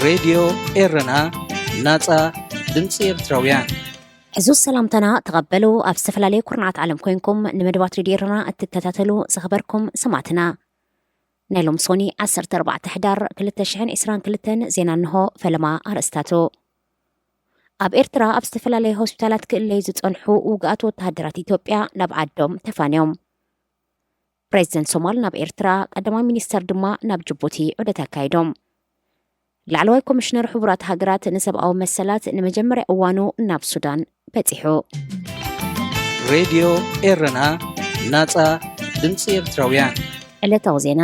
ሬድዮ ኤረና፣ ናጻ ድምጺ ኤርትራውያን። ሕዙ ሰላምታና ተቐበሉ። ኣብ ዝተፈላለዩ ኩርናዓት ዓለም ኮይንኩም ንመደባት ሬድዮ ኤረና እትከታተሉ ዝኸበርኩም ሰማዕትና፣ ናይ ሎም ሶኒ ዓሰርተ ኣርባዕተ ሕዳር ክልተ ሽሕን ዕስራን ክልተን ዜና እንሆ። ፈለማ ኣርእስታቱ። ኣብ ኤርትራ ኣብ ዝተፈላለዩ ሆስፒታላት ክእለዩ ዝጸንሑ ውግኣት ወተሃደራት ኢትዮጵያ ናብ ዓዶም ተፋንዮም። ፕሬዚደንት ሶማል ናብ ኤርትራ፣ ቀዳማይ ሚኒስተር ድማ ናብ ጅቡቲ ዑደት ኣካይዶም። ላዕለዋይ ኮሚሽነር ሕቡራት ሃገራት ንሰብኣዊ መሰላት ንመጀመርያ እዋኑ ናብ ሱዳን በጺሑ። ሬድዮ ኤረና፣ ናጻ ድምጺ ኤርትራውያን። ዕለታዊ ዜና።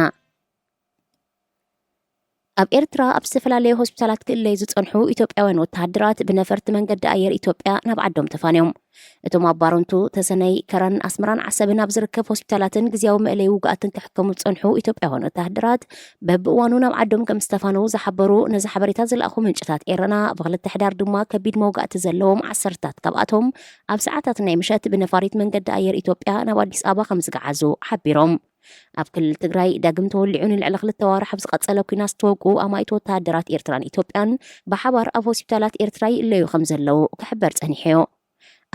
ኣብ ኤርትራ ኣብ ዝተፈላለዩ ሆስፒታላት ክእለዩ ዝጸንሑ ኢትዮጵያውያን ወተሃደራት ብነፈርቲ መንገዲ ኣየር ኢትዮጵያ ናብ ዓዶም ተፋንዮም። እቶም ኣብ ባረንቱ፣ ተሰነይ፣ ከረን፣ ኣስመራን ዓሰብን ኣብ ዝርከብ ሆስፒታላትን ግዝያዊ መእለይ ውግኣትን ክሕከሙ ዝጸንሑ ኢትዮጵያውያን ወተሃደራት በብእዋኑ ናብ ዓዶም ከም ዝተፋነዉ ዝሓበሩ ነዚ ሓበሬታ ዝለኣኹ ምንጭታት ኤረና፣ ብክልተ ሕዳር ድማ ከቢድ መውጋእቲ ዘለዎም ዓሰርታት ካብኣቶም ኣብ ሰዓታት ናይ ምሸት ብነፋሪት መንገዲ ኣየር ኢትዮጵያ ናብ ኣዲስ ኣበባ ከም ዝገዓዙ ሓቢሮም። ኣብ ክልል ትግራይ ዳግም ተወሊዑ ንልዕሊ ክልተ ዋርሕ ኣብ ዝቐጸለ ኲናት ዝተወግኡ ኣማኢት ወተሃደራት ኤርትራን ኢትዮጵያን ብሓባር ኣብ ሆስፒታላት ኤርትራ ይእለዩ ከም ዘለዉ ክሕበር ጸኒሑ እዩ።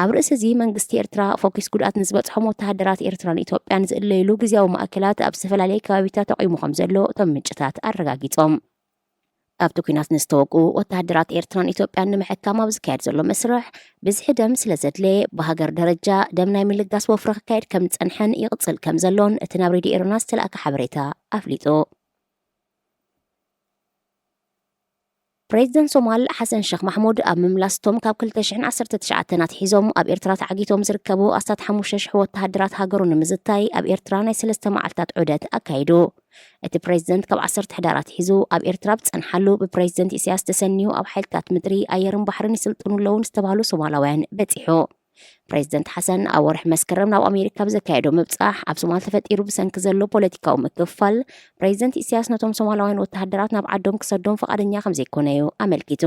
ኣብ ርእሲ እዚ መንግስቲ ኤርትራ ፎኪስ ጉድኣት ንዝበጽሖም ወተሃደራት ኤርትራን ኢትዮጵያን ዝእለይሉ ግዝያዊ ማእከላት ኣብ ዝተፈላለየ ከባቢታት ኣቑሙ ከም ዘሎ እቶም ምንጭታት ኣረጋጊጾም። ኣብቲ ኲናት ንዝተወግኡ ወተሃደራት ኤርትራን ኢትዮጵያን ንምሕካም ኣብ ዝካየድ ዘሎ መስርሕ ብዝሒ ደም ስለ ዘድለየ ብሃገር ደረጃ ደም ናይ ምልጋስ ወፍሪ ክካየድ ከም ዝጸንሐን ይቕጽል ከም ዘሎን እቲ ናብ ሬድዮ ኤረና ዝተላእከ ሓበሬታ ኣፍሊጡ። ፕሬዚደንት ሶማል ሓሰን ሸኽ ማሕሙድ ኣብ ምምላስቶም ካብ ክልተ ሽሕን ዓሰርተ ትሽዓተን ኣትሒዞም ኣብ ኤርትራ ተዓጊቶም ዝርከቡ ኣስታት ሓሙሽተ ሽሕ ወተሃደራት ሃገሩ ንምዝታይ ኣብ ኤርትራ ናይ ሰለስተ መዓልታት ዑደት ኣካይዱ። እቲ ፕሬዚደንት ካብ ዓሰርተ ሕዳር ኣትሒዙ ኣብ ኤርትራ ኣብ ዝጸንሓሉ ብፕሬዚደንት ኢሳያስ ተሰንዩ ኣብ ሓይልታት ምድሪ ኣየርን ባሕርን ይስልጥኑ ኣለዉ ንዝተባህሉ ሶማላውያን በጺሑ። ፕሬዚደንት ሓሰን ኣብ ወርሒ መስከረም ናብ ኣሜሪካ ብዘካየዶ ምብጻሕ ኣብ ሶማል ተፈጢሩ ብሰንኪ ዘሎ ፖለቲካዊ ምክፍፋል ፕሬዚደንት ኢሳያስ ነቶም ሶማላውያን ወተሃደራት ናብ ዓዶም ክሰዶም ፍቓደኛ ከም ዘይኮነ እዩ ኣመልኪቱ።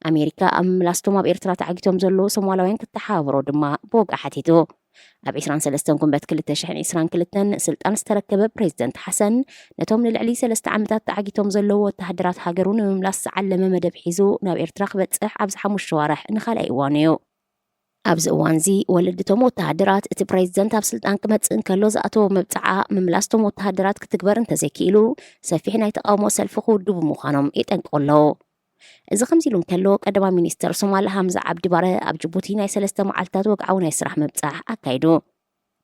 ኣሜሪካ ኣብ ምምላስቶም ኣብ ኤርትራ ተዓጊቶም ዘለዉ ሶማላውያን ክተሓባብሮ ድማ ብወግዒ ሓቲቱ። ኣብ ዕስራን ሰለስተን ጉንበት ክልተ ሽሕን ዕስራን ክልተን ስልጣን ዝተረከበ ፕሬዚደንት ሓሰን ነቶም ንልዕሊ ሰለስተ ዓመታት ተዓጊቶም ዘለዉ ወተሃደራት ሃገሩ ንምምላስ ዝዓለመ መደብ ሒዙ ናብ ኤርትራ ክበጽሕ ኣብዚ ሓሙሽተ ዋርሕ ንኻልኣይ እዋኑ እዩ። ኣብዚ እዋንዚ ወለድቶም ወተሃደራት እቲ ፕሬዚደንት ኣብ ስልጣን ክመጽእ እንከሎ ዝኣተዎ መብጽዓ ምምላስቶም ወተሃደራት ክትግበር እንተዘይክኢሉ ሰፊሕ ናይ ተቓውሞ ሰልፊ ክውድቡ ምዃኖም የጠንቅቑ ኣለዉ። እዚ ከምዚ ኢሉ እንከሎ ቀዳማይ ሚኒስተር ሶማል ሃምዛ ዓብዲ ባረ ኣብ ጅቡቲ ናይ ሰለስተ መዓልታት ወግዓዊ ናይ ስራሕ ምብጻሕ ኣካይዱ።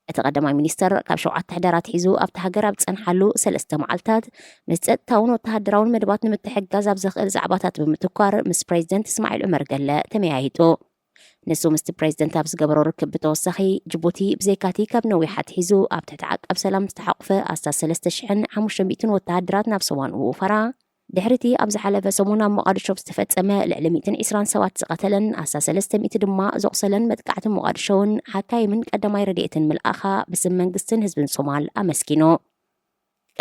እቲ ቀዳማይ ሚኒስተር ካብ ሸውዓተ ሕዳር ኣትሒዙ ኣብቲ ሃገር ኣብ ዝጸንሓሉ ሰለስተ መዓልታት ምስ ጸጥታውን ወተሃደራውን መደባት ንምትሕግጋዝ ኣብ ዘኽእል ዛዕባታት ብምትኳር ምስ ፕሬዚደንት እስማዒል ዑመር ገለ ተመያይጡ። ንሱ ምስቲ ፕሬዚደንት ኣብ ዝገበሮ ርክብ ብተወሳኺ ጅቡቲ ብዘይካቲ ካብ ነዊሕ ኣትሒዙ ኣብ ትሕቲ ዓቃብ ሰላም ዝተሓቑፈ ኣስታት ሰለስተ ሽሕን ሓሙሽተ ሚእትን ወተሃደራት ናብ ሶማል ምውፋራ ድሕሪቲ ኣብ ዝሓለፈ ሰሙን ኣብ ሞቓድሾ ዝተፈጸመ ልዕሊ ሚእትን ዕስራን ሰባት ዝቐተለን ኣስታት ሰለስተ ሚእቲ ድማ ዘቑሰለን መጥቃዕቲ ሞቓድሾ እውን ሓካይምን ቀዳማይ ረድኤትን ምልኣኻ ብስም መንግስትን ህዝብን ሶማል ኣመስጊኑ።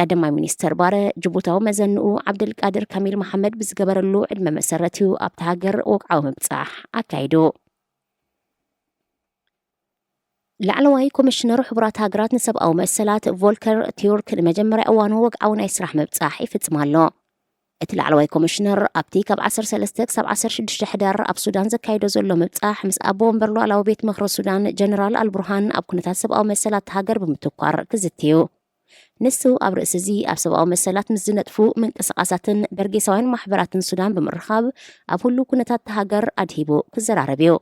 ቀዳማይ ሚኒስተር ባረ ጅቡታዊ መዘንኡ ዓብደልቃድር ካሚል መሓመድ ብዝገበረሉ ዕድመ መሰረት እዩ ኣብቲ ሃገር ወግዓዊ ምብጻሕ ኣካይዱ። ላዕለዋይ ኮሚሽነር ሕቡራት ሃገራት ንሰብኣዊ መሰላት ቮልከር ቲዩርክ ንመጀመርያ እዋኑ ወግዓዊ ናይ ስራሕ ምብጻሕ ይፍጽም ኣሎ። እቲ ላዕለዋይ ኮሚሽነር ኣብቲ ካብ ዓሰርተ ሰለስተ ክሳብ ዓሰርተ ሽዱሽተ ሕዳር ኣብ ሱዳን ዘካይዶ ዘሎ ምብጻሕ ምስ ኣቦ ወንበር ሉዓላዊ ቤት ምኽሪ ሱዳን ጀነራል ኣልቡርሃን ኣብ ኩነታት ሰብኣዊ መሰላት ሃገር ብምትኳር ክዝትዩ። ንሱ ኣብ ርእሲ እዚ ኣብ ሰብኣዊ መሰላት ምስ ዝነጥፉ ምንቅስቓሳትን በርጌሳውያን ማሕበራትን ሱዳን ብምርኻብ ኣብ ሁሉ ኩነታት ሃገር ኣድሂቡ ክዘራረብ እዩ።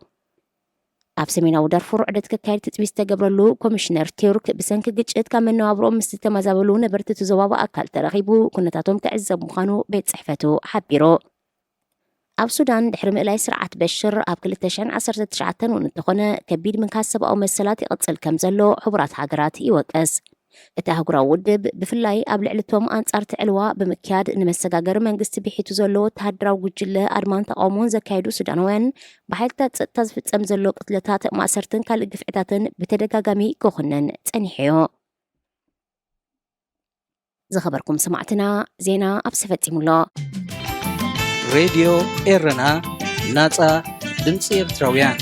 ኣብ ሰሜናዊ ዳርፉር ዑደት ክካየድ ትጽቢት ዝተገብረሉ ኮሚሽነር ቲዩርክ ብሰንኪ ግጭት ካብ መነባብሮኦም ምስ ዝተመዛበሉ ነበርቲ እቲ ዞባ ብኣካል ተረኺቡ ኩነታቶም ክዕዘብ ምዃኑ ቤት ጽሕፈቱ ሓቢሩ። ኣብ ሱዳን ድሕሪ ምእላይ ስርዓት በሽር ኣብ ክልተ ሽሕን ዓሰርተ ትሽዓተን እውን እንተኾነ ከቢድ ምንካስ ሰብኣዊ መሰላት ይቕጽል ከም ዘሎ ሕቡራት ሃገራት ይወቅስ። እቲ ኣህጉራዊ ውድብ ብፍላይ ኣብ ልዕሊ እቶም ኣንጻርቲ ዕልዋ ብምክያድ ንመሰጋገሪ መንግስቲ ብሒቱ ዘሎ ወተሃደራዊ ጉጅለ ኣድማን ተቓውሞን ዘካየዱ ሱዳናውያን ብሓይልታት ጸጥታ ዝፍጸም ዘሎ ቅትለታት፣ ማእሰርትን ካልእ ግፍዕታትን ብተደጋጋሚ ክኹንን ጸኒሑ እዩ። ዝኸበርኩም ሰማዕትና፣ ዜና ኣብዚ ፈጺሙ ኣሎ። ሬድዮ ኤረና፣ ናጻ ድምጺ ኤርትራውያን።